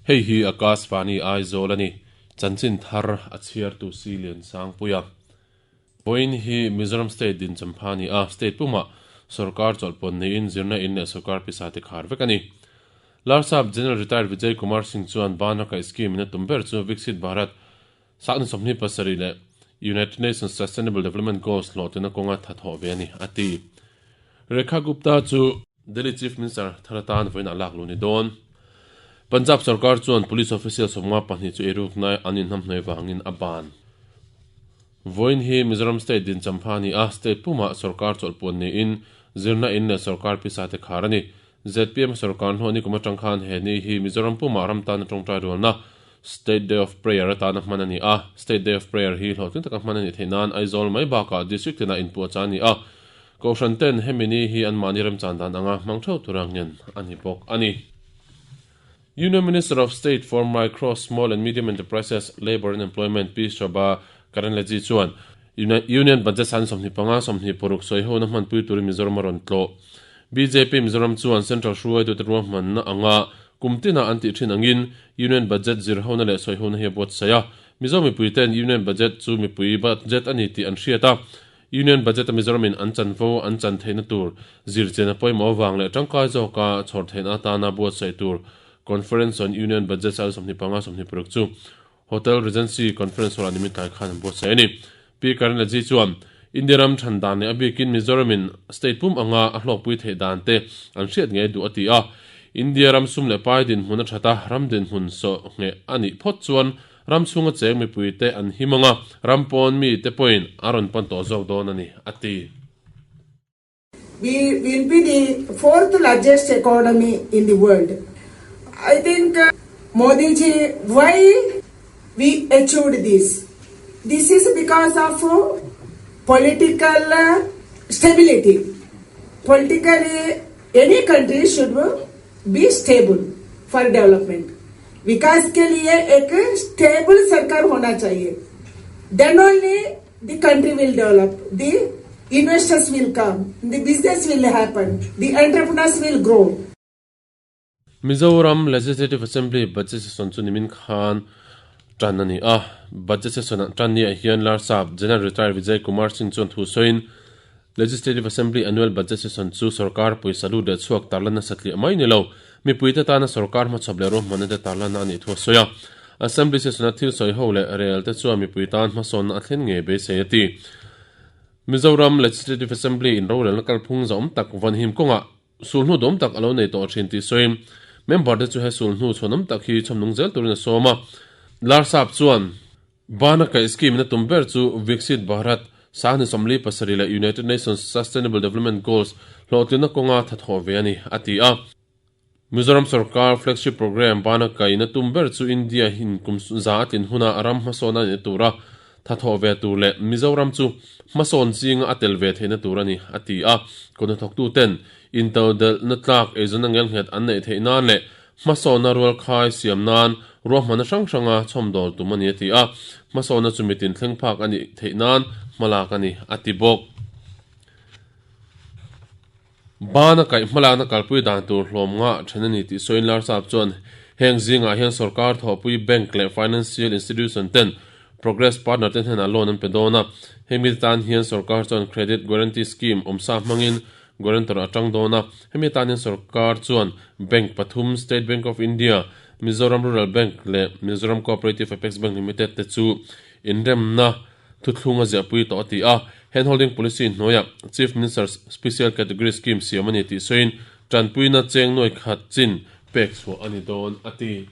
Hei hi Akashvani Aizawl a ni. Chanchin thar a chhiartu si Liansangpuia. Vawiin hi Mizoram State din champha a ni a, State pumah sorkar chawlhpawn neiin zirna in leh sorkar pisa te khar vek a ni. Larsap General Retired Vijay Kumar Singh chuan Bana Kaih Scheme in a tum ber chu Viksit Bharat Sahni 27 leh United Nations Sustainable Development Goals hlawhtlina kawnga tha thawh ve a ni, a ti. Rekha Gupta chu Delhi Chief Minister thar atan vawiin a lak luh ni dawn. Punjab sorkar chuan Police official 52 chu eirukna an inhnamhnawih vangin a ban. Vawiin hi Mizoram State din champha a ni a, State pumah sorkar chawlhpuan niin zirna in leh sorkar pisa te khar a ni. Zpm sorkar hnuah nikum atang khan he ni hi Mizoram pumah ram tana tawngtai rualna State Day of Prayer atana hman a ni a. State Day of Prayer hi hlawhtling taka hman a nih theih nan Aizawl mai bakah District tinah inpuahchah a ni a. Kohhran ten hemi ni hi anmahni remchan dan anga hmang theuh tura ngen a ni bawk a ni. Union Minister of State for Micro, Small and Medium Enterprises, Labour and Employment Pi Shobha Karandlaje chuan Union Budget san 25, 26 sawihona hmanpui turin Mizoram a rawn tlawh. Bjp Mizoram chuan Central hruaitute ruahmanna anga kum tina an tih thin angin Union Budget zirhona leh sawihona hi a buatsaih a. Mizo mipuiten Union Budget chu mipui budget a ni tih an hriat a. Union Budget a Mizoramin an chanvo an chan theihna tur zirchian a pawimawh avang leh tangkai zawka chhawr theihna atana buatsaih tur Conference on Union Budget sal 25, 26 chu Hotel Regency Conference Hall-ah nimin tlai khan an buatsaih a ni. Pi Karnalji chuan India ram than dan leh a bikin Mizoramin state pum anga a hlawkpui theih dan te an hriat ngei duh a ti a. India ram sum leh pai dinhmun a that a, ram dinhmun sawh ngheh a nih phawt chuan ram chhunga cheng mipuite an him anga ram pawn mite pawhin a rawn pan tawh zawk dawn a ni, a ti. We will be the fourth largest economy in the world. I think Modi ji why we achieved this? This is because of political stability. Politically any country should be stable for development. विकास के लिए एक stable सरकार होना चाहिए. Then only the country will develop, the investors will come, the business will happen, the entrepreneurs will grow. Mizoram Legislative Assembly Budget Session chu nimin khan tan a ni a. Budget Session ah tan ni ah hian Larsap General Retired Vijay Kumar Singh chuan thu sawiin Legislative Assembly Annual Budget Session chu sorkar pawisa lut leh chhuak tarlan nasa tliah mai ni lo, mipuite tana sorkar hmachhawp leh ruahmanna te tarlanna a nih thu a sawi a. Assembly Session-a thil sawi ho leh rel te chuan mipui tan hmasawnna a thlen ngei beisei a ti. Mizoram Legislative Assembly in rorelna kalphung zahawm tak vanhim kawngah sulhnu dawm tak a lo nei tawh thin tih sawiin member te chu he sulhnu chhuanawm tak hi chhawmnung zel turin a sawm a. Larsap chuan Bana kaih scheme in a tum ber chu Viksit Bharat, Sahni 47 leh United Nations Sustainable Development Goals hlawhtlinna kawnga tha thawh ve a ni, a ti a. Mizoram sorkar flagship programme bana kaih na tum ber chu India in kum za a tlin huna ram hmasawn a nih tura tha thawh ve tur leh Mizoram chu hmasawn zinga a tel ve theihna tur a ni, a ti a. Kawhnathawktu ten intodelhna tlak eizawnna ngelnghet an neih theih nan leh Hmasawnna rualkhai siam nan ruahmanna hrang hranga chhawmdawl tum a ni a ti a, hmasawnna chu mitin thleng phak a nih theih nan hmalak a ni a ti bawk. Bana kaih hmalakna kalpui dan tur hlawm ngah then a ni tih sawiin Larsap chuan heng zingah hian sorkar thawhpui bank leh financial institution ten progress partner te hnenah loan an pe dawn a, hemi tan hian sorkar chuan credit guarantee scheme awmsa hmangin Guarantor a tang dawn a, hemi atan hian sorkar chuan bank pathum, State Bank of India, Mizoram Rural Bank leh Mizoram Cooperative Apex Bank Limited te chu inremna thuthlung a ziahpui tawh a ti a. Hand holding policy hnuaiah Chief Minister's Special Category Scheme siam a ni tih sawiin tanpuina cheng nuai khat chin pek chhuah a ni dawn a ti.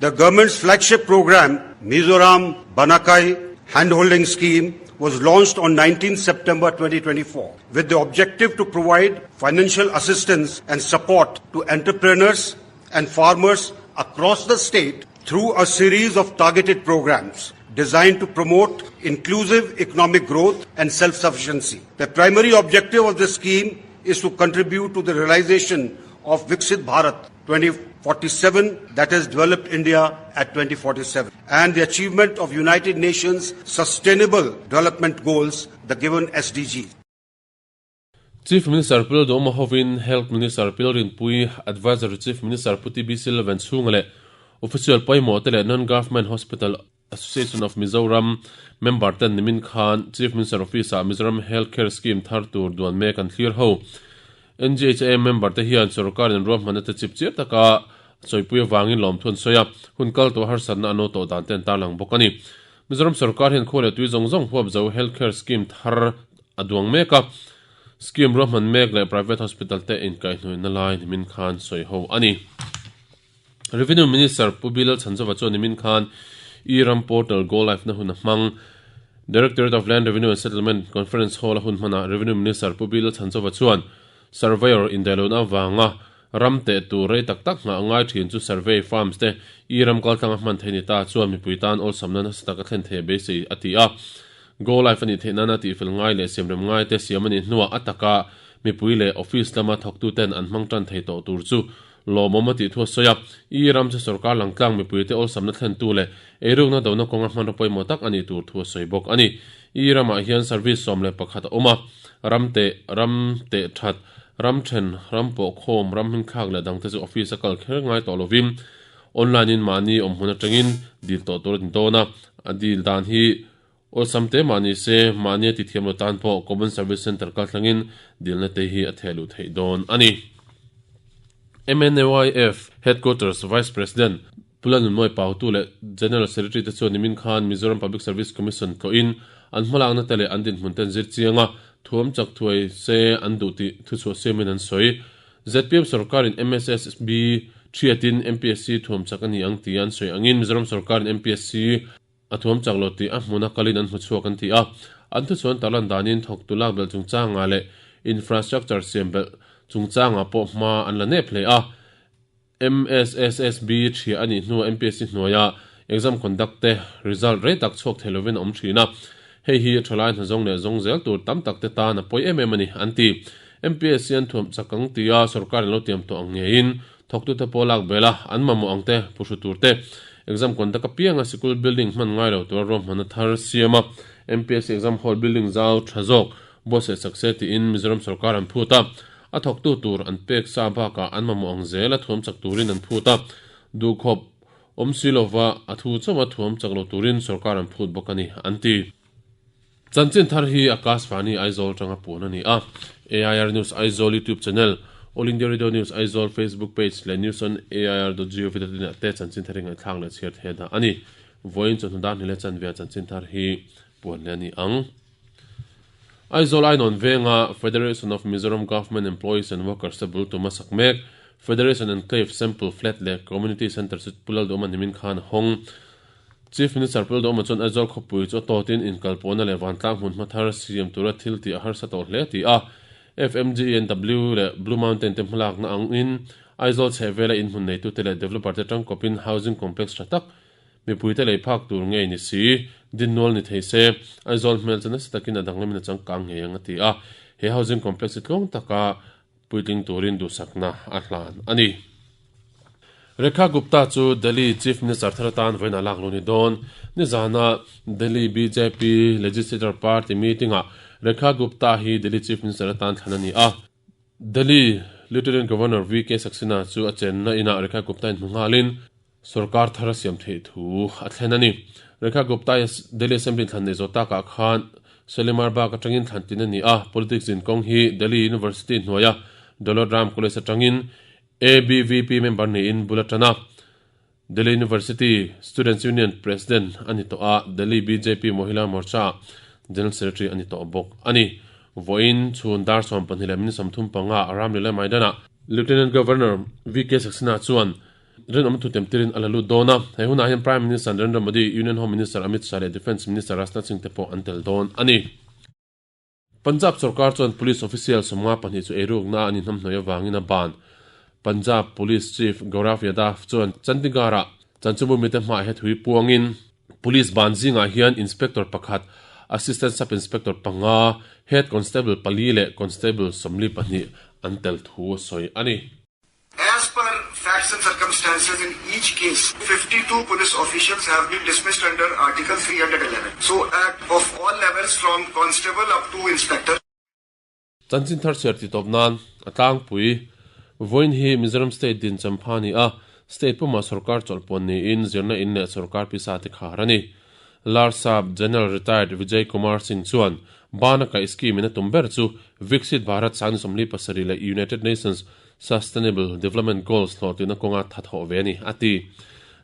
The government's flagship program, Mizoram Banakai Handholding Scheme, was launched on 19 September 2024 with the objective to provide financial assistance and support to entrepreneurs and farmers across the state through a series of targeted programs designed to promote inclusive economic growth and self-sufficiency. The primary objective of this scheme is to contribute to the realization of Viksit Bharat 2047, that is developed India at 2047, and the achievement of United Nations Sustainable Development Goals, the given SDGs. Chief Minister Pu Lalduhoma hovin Health Minister Pi Lalrinpuii, Adviser to Chief Minister Pu TB Silvan chhunga leh Official pawimawh te leh Non-Government Hospital Association of Mizoram member ten nimin khan Chief Minister Office ah Mizoram Health Care Scheme thar tur duan mek an thlir ho. NGHA member te hian sorkar in ruahmanna te chip chiar taka sawipui avangin lawmthu an sawi a, hun kal tawh harsatna an lo tawh dan te an tarlang bawk a ni. Mizoram sorkar hian khua leh tui zawng zawng huap zo Health Care Scheme thar a duang mek a, scheme ruahman mek leh private hospital te inkaihhnawihna lai nimin khan sawi ho a ni. Revenue Minister Pu Bilal Chhanzova chuan nimin khan e-Ram Portal Go Live na hun a hmang. Directorate of Land Revenue and Settlement Conference Hall a hun hmanah Revenue Minister Pu Bilal Chhanzova chuan Surveyor indaihlohna avanga ram teh tur rei tak tak nghah ngai thin chu survey firms te e-ram kaltlanga hman theih ni ta chuan mipui tan awlsamna nasa tak a thlen thei a beisei a ti a. Go Live a nih theih nana tihfel ngai leh siamrem ngai te siam a nih hnuah a taka mipui leh office lama thawktuten an hmang tan thei tawh tur chu Lawmawm a tih thu a sawi a, I ram chu sorkar langtlang mipuite awlsamna thlentu leh eirukna dona kawnga hmanraw pawimawh tak a nih tur thu a sawi bawk a ni. I ramah hian service 11 a awm a, ram teh, ram teh that, ram then, ram pawh khawm, ram hmingthlak leh dangte chu office a kal kher ngai tawh lovin online in mahni awmhmun atangin dil tawh tur a ni dawn a, a dil dan hi Awlsam te mah ni se, mahnia ti thiam lo tan pawh Common Service Centre kal thlangin dilna te hi a theh luh theih dawn a ni. MNAYF Headquarters Vice President Pu Lalnunmawi Pautu leh General Secretary te chuan nimin khan Mizoram Public Service Commission tlawhin an hmalakna te leh an dinhmun te an zir chiang a, thuam chak thuai se an duh tih thuchhuah siamin an sawi. Zpm sorkarin MSSB thiatin MPSC thuam chak a ni ang tih an sawi angin Mizoram sorkarin MPSC A thuam chak lo tih a hmuna kalin an hmu chhuak an ti a, an thuchuan tarlan danin thawktu lak belh chungchangah leh infrastructure siam belh chungchangah pawh hma an la nep hle a. MSSSB thiah a nih hnuah MPSC hnuaia exam conduct te result rei tak chhuak thei lovin a awm thin a, hei hi thalai hna zawng leh zawng zel tur tam tak te tan a pawi em em a ni, an ti. MPSC an thuam chak ang tia sorkarin lo tiam tawh ang ngeiin Thawktute pawh lak bel a, an mamawh ang te, puhru tur te, exam conduct apianga sikul building hman ngai lo tura ruahmanna thar siam a, MPSC exam hall building zau tha zawk buatsaih sak se tiin Mizoram sorkar an phut a, a thawktu tur an pek sa bakah an mamawh ang zel a thuam chak turin an phut a, duhkhawp awm si lova a thu chauh a thuam chak lo turin sorkar an phut bawk a ni, an ti. Chanchin thar hi Akashvani Aizawl atanga puan a ni a, AIR News Aizawl YouTube channel, All India Radio News Aizawl Facebook page leh News on AIR dot gov dot in ah te chanchin thar hi ngaihthlak leh chhiar theih a dah a ni. Vawiin chawhnu dar hnih leh chanve ah chanchin thar hi puan leh a ni ang. Aizawl Ainawn venga Federation of Mizoram Government Employees and Workers te bul tum a sak mek Federation Enclave Sample Flat leh Community Centre chu Pu Lalduhawma nimin khan a hawng. Chief Minister Pu Lalduhawma chuan Aizawl khawpui chu a tawtin inkalpawhna leh vantlang hmun hma thar siam tura thil tih a harsa tawh hle ti a, FMGNW leh Blue Mountain te hmalakna angin Aizawl chhehvela inhmun neitute leh developer te tangkawpin housing complex tha tak mipuite lei phak tur ngei ni si, din nual ni thei se, Aizawl hmel chu nasa takin a danglamin a changkang ngei ang a ti a, he housing complex hi tluang taka Puitling turin duhsakna a hlan a ni. Rekha Gupta chu Delhi Chief Minister thar atan vawiin a lak lo ni dawn. Nizana Delhi bjp Legislature Party meeting-ah Rekha Gupta hi Delhi Chief Minister atan thlan a ni a. Delhi Lieutenant Governor VK Saxena chu a chenna inah Rekha Gupta inhmu nghalin sorkar thar a siam theih thu a thlen a ni. Rekha Gupta hi Delhi Assembly thlan neih zawh takah khan Shalimar Bagh atangin thlan tin a ni a, politics zinkawng hi Delhi University hnuaia Daulat Ram College atangin ABVP member niin bul a tan a. Delhi University Students Union President a ni tawh a, Delhi bjp Mohila Morcha General Secretary a ni tawh bawk a ni. Vawiin chhun dar 12 leh minute 35 Ramlila Maidanah Lieutenant Governor VK Saxena chuan Rinawm thu temtirin a la lut dawn a, he hunah hian Prime Minister Narendra Modi, Union Home Minister Amit Shah leh Defence Minister Rajnath Singh te pawh an tel dawn a ni. Punjab sorkar chuan Police official 52 chu eirukna an inhnamhnawih avangin a ban. Punjab Police Chief Gaurav Yadav chuan Chandigarh-ah chanchinbu mite hmaah he thui puangin, Police ban zingah hian Inspector pakhat, Assistant Sub-Inspector panga, Head Constable pali leh Constable 42 an tel thu a sawi a ni. As per facts and circumstances in each case, 52 police officials have been dismissed under Article 311. So at of all levels from constable up to inspector. Chanchin thar chhiar tih tawp nan a tlangpui. Vawiin hi Mizoram State din champha a ni a. State pumah sorkar chawlh puan niin zirna in leh sorkar pisa te khar a ni. Larsap General Retired Vijay Kumar Singh chuan Bana kaih scheme in a tum ber chu Viksit Bharat 2037 leh United Nations Sustainable Development Goals hlawhtlinna kawnga tha thawh ve a ni, a ti.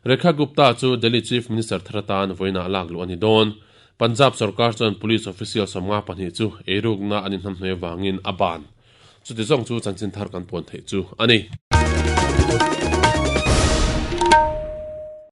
Rekha Gupta chu Delhi Chief Minister thar atan vawiinah lak luh a ni dawn. Punjab sorkar chuan Police official 52 chu eirukna an inhnamhnawih avangin a ban. Chuti zawng chu chanchin thar kan puan theih chu a ni.